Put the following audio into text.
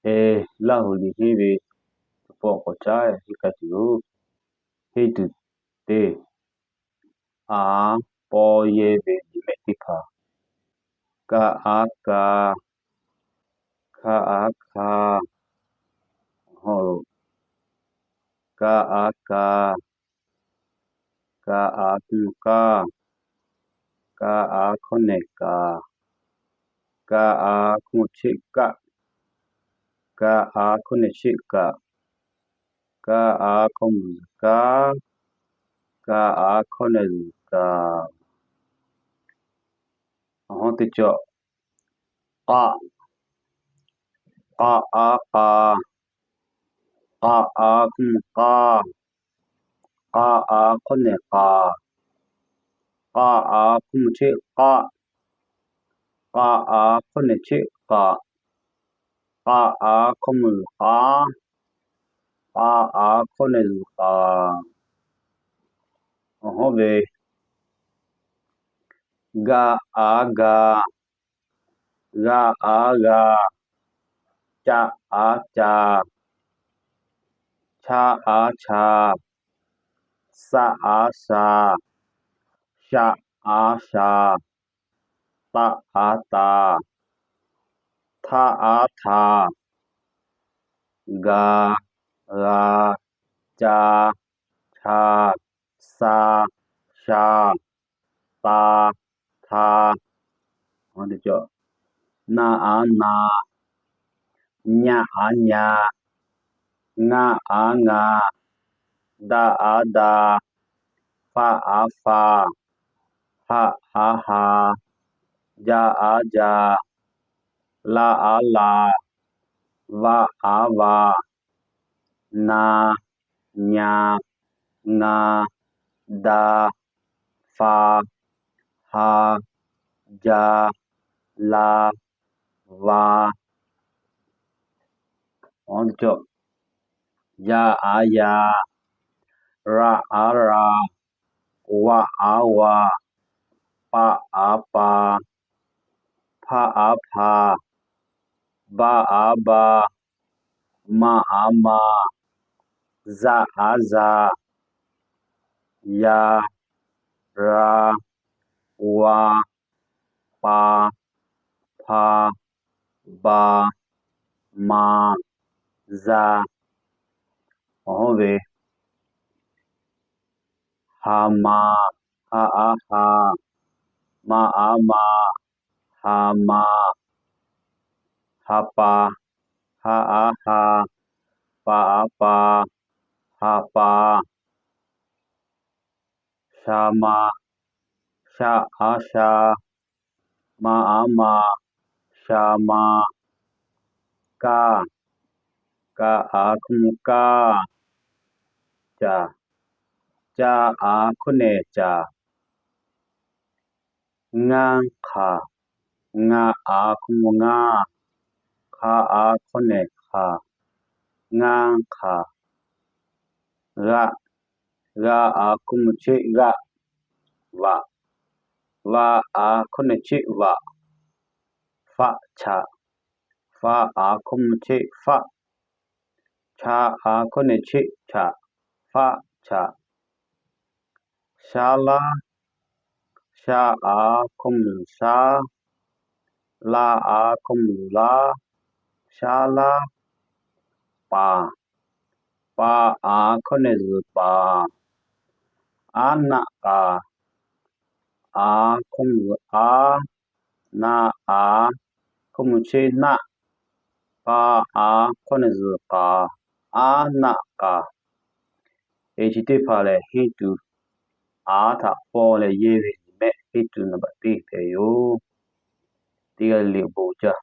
E, Laˇ huˍ liꞈ henˇ ve tuˬ pawˆ k'awꞈ caˉ henˇ k'ai tuˬ yoˬ. Henˇ tuˬ teˇ, a, paw yehˇ ve liꞈ mehˆ teˇ hpaˍ, ka a ka, hka a hka, a, ka a ka, ka a hkawˇ kaˇ, ka a hkawˇ nehˬ kaˍ, ka a hkawˇ cheˆ kaˆ, ka a hkawˇ nehˬ cheˆ kaꞈ, ka a hkawˇ mvuhˬ zuhˬ kaˉ, ka a hkawˇ nehˬ zuhˬ kaˍ. Awˬ hawˉ teˇ cawˬ, k'a, k'a a k'a, k'a a hkawˇ mvuhˬ k'aˇ, k'a a hkawˇ nehˬ k'aˍ, k'a a hkawˇ mvuhˬ cheˆ k'aˆ, k'a a hkawˇ nehˬ cheˆ k'aꞈ, k'a a hkawˇ mvuhˬ zuhˬ k'aˉ, k'a a hkawˇ nehˬ zuhˬ k'aˍ. Awˬ hawˉ ve, ga a ga, g'a a g'a, ca a ca, cha a cha, sa a sa, sha a sha, ta a ta, hta a hta, ga, g'a, ca, cha, sa, sha, ta, hta. Na a na, nya a nya, nga a nga, da a da, fa a fa, ha a ha, ja a ja, la a la, va a va, na, nya, nga, da, fa, ha, ja, la, va. Ya a ya, ra a ra, wa a wa, pa a pa, pha a pha, ba a ba, ma a ma, za a za, ya, ra, wa, pa, pha, ba, ma, za. Awˬ hawˉ ve, ha ma, ha a ha, ma a ma, ha ma, ha pa, ha a ha, pa a pa, ha pa, sha ma, sha a sha, ma a ma, sha ma, ka, ka a hkawˇ mvuhˬ kaˇ, ca, ca a hkawˇ nehˬ caˍ. Ngaˇ hk'aˬ, nga a hkawˇ mvuhˬ ngaˇ, hka a hkawˇ nehˬ hk'aˍ, ngaˇ hk'aˬ. G'a, g'a a hkawˇ mvuhˬ cheˆ g'aˆ, vaꞈ, va a hkawˇ nehˬ cheˆ vaꞈ, faˆ chaꞈ, fa a hkawˇ mvuhˬ cheˆ faˆ, cha a hkawˇ nehˬ cheˆ chaꞈ, faˆ chaꞈ. Sha laˇ, sha a hkawˇ mvuhˬ shaˉ, la a hkawˇ mvuhˬ laˉ, shaˉ laˇ. Paˍ, pa a hkawˇ nehˬ zuhˬ paˍ, aˉ naˆ k'aˍ, a hkawˇ mvuhˬ aˉ, na a hkawˇ mvuhˬ cheˆ naˆ, pa a hkawˇ nehˬ zuhˬ k'aˍ, aˉ naˆ k'aˍ. E, chi teˇ hpaˍ lehˬ henˇ tuˬ, a htaꞈ paw leh yehˇ ve liꞈ mehˆ henˇ tuˬ naˍ baꞈ teˇ hpehꞈ yoˬ. Teˇ g'aˇ leh leh bon jaˇ.